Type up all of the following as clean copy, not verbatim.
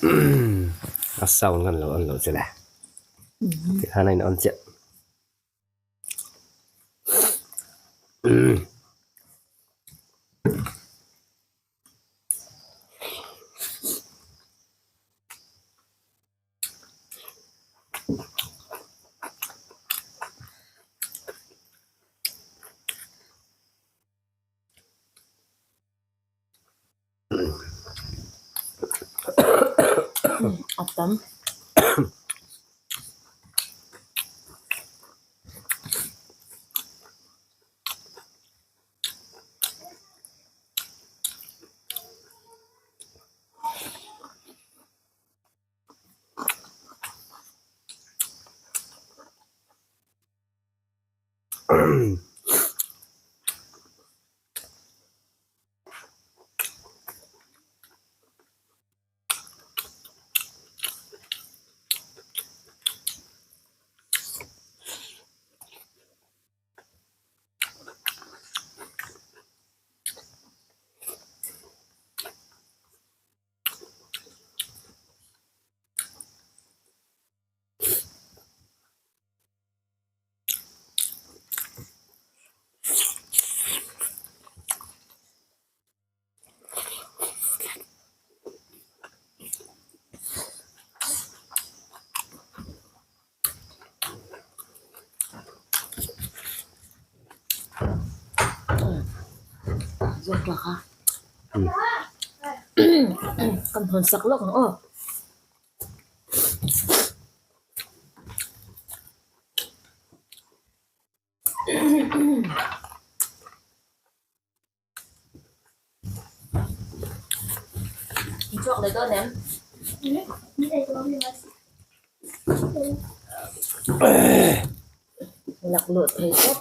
A sound khan lo on lo che le. Tikhan a in on chiah. A tam. Zawk la kha. Kan hawn sak lawk ang aw. Chhuak leh dawn em? Laklawh thei tawp.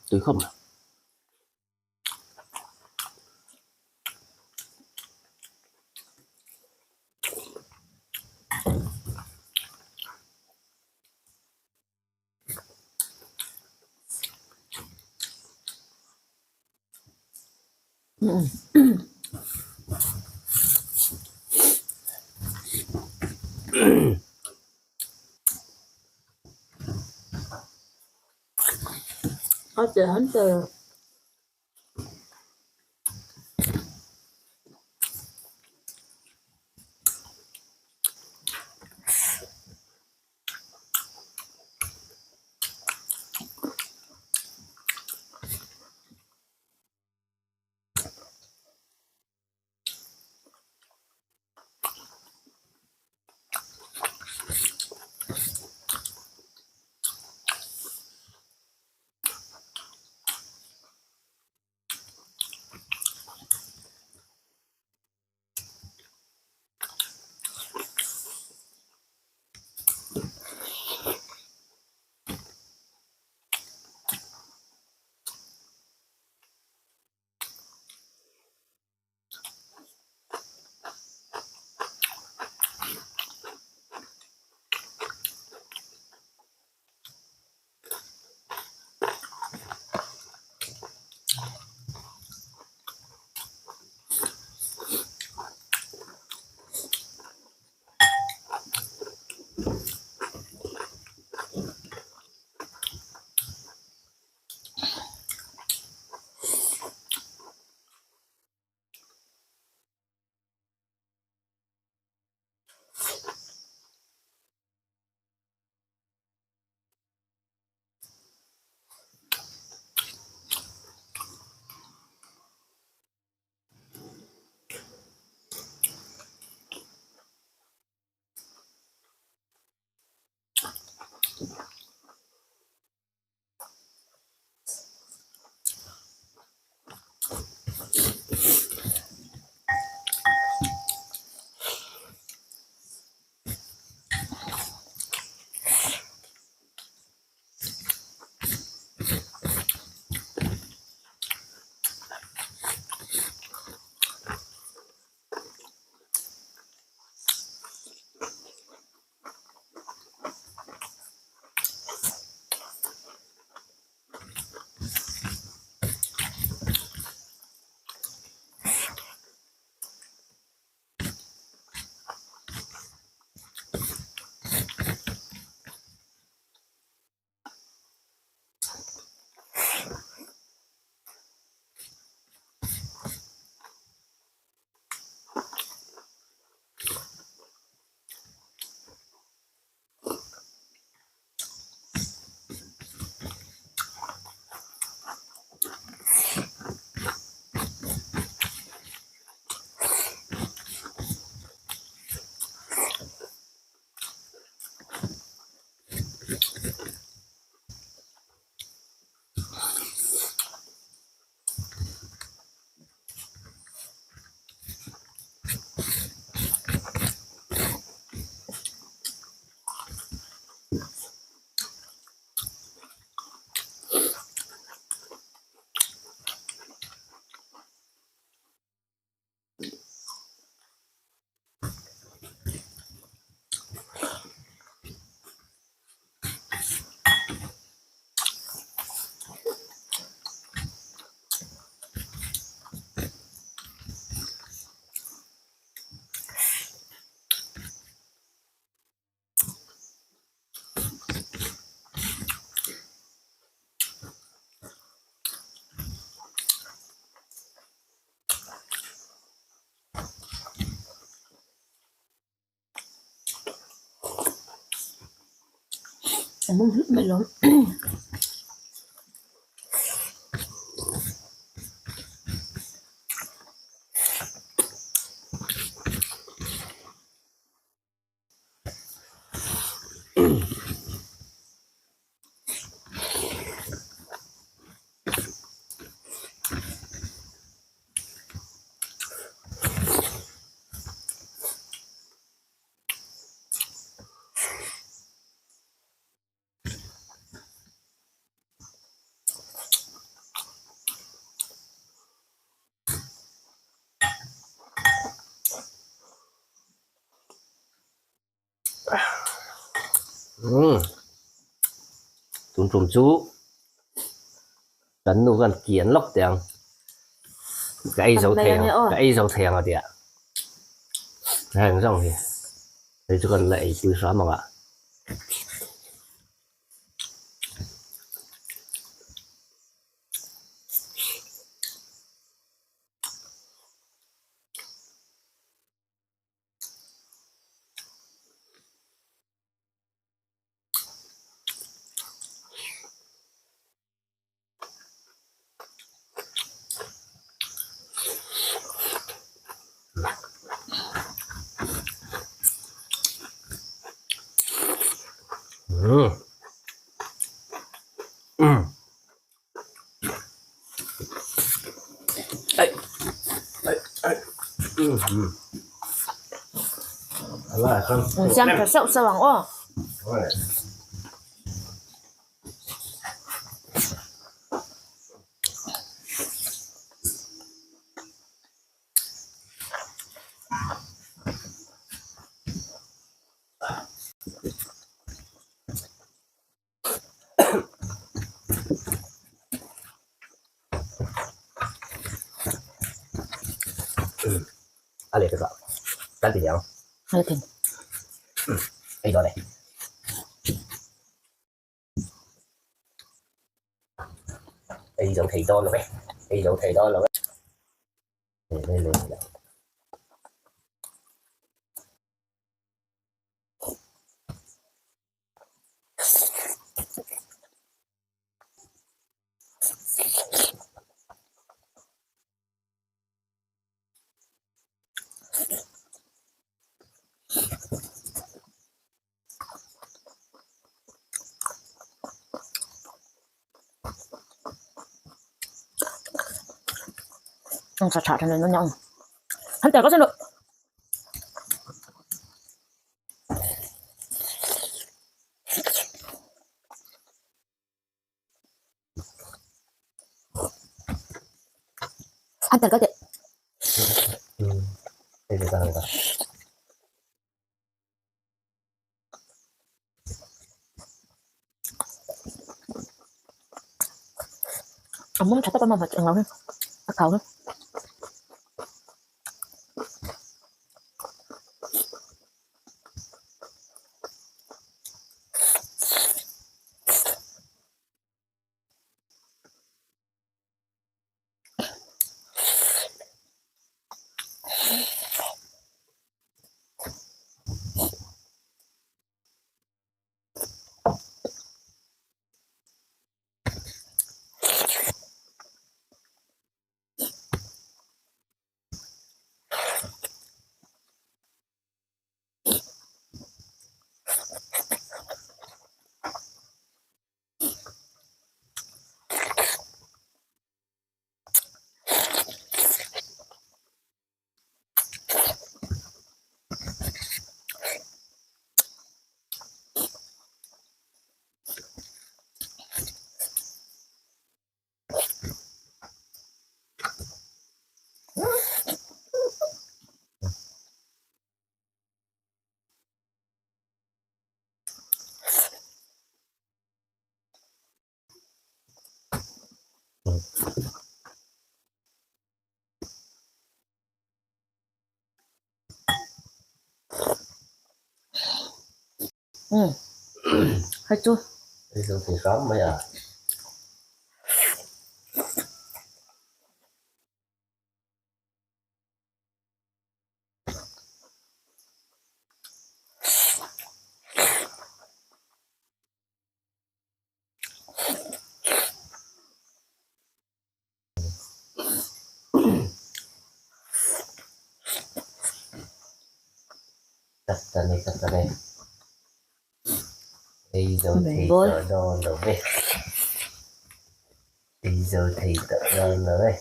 Tui khawp mai. A che hunter. Mai lawm. Tun tum chu kan nu khan kian lawk teh ang. Ka ei zo thei ang, ka ei zo thei ang a tia. Heng zawng hi, hei chu kan la ei pui hram ang a. Siam tha sauh sauh ang aw. A leh takah kan ti ang. A leh thei. Ei dawn e. Ei zo thei dawn lo e. Ei zo thei dawn lo e. Leh leh leh. Ang sa tha tha nan ang. Han ta ka sa no. An tel ka teh. A mawng tha tak a mawng eng lo hi a khau hi. Umm hei chu. Hei chu thei hram mai a. Ei zo thei tawh dawn lo ve. Ei zo thei tawh dawn lo ve.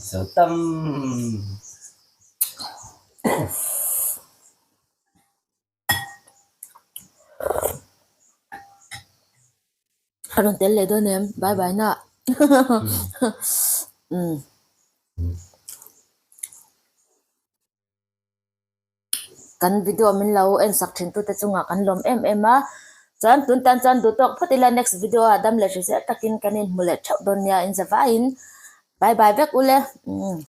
So tam. A rawn tel leh dawn em? Bye bye na. Umm. Kan video min lo en sak thin tute chungah kan lawm em em a. Chuan tun tan chuan duh tawk phawt ila next video ah dam leh hrisel takin kan inhmu leh theuh dawn nia in za vaiin. Bye bye vek ule. Umm.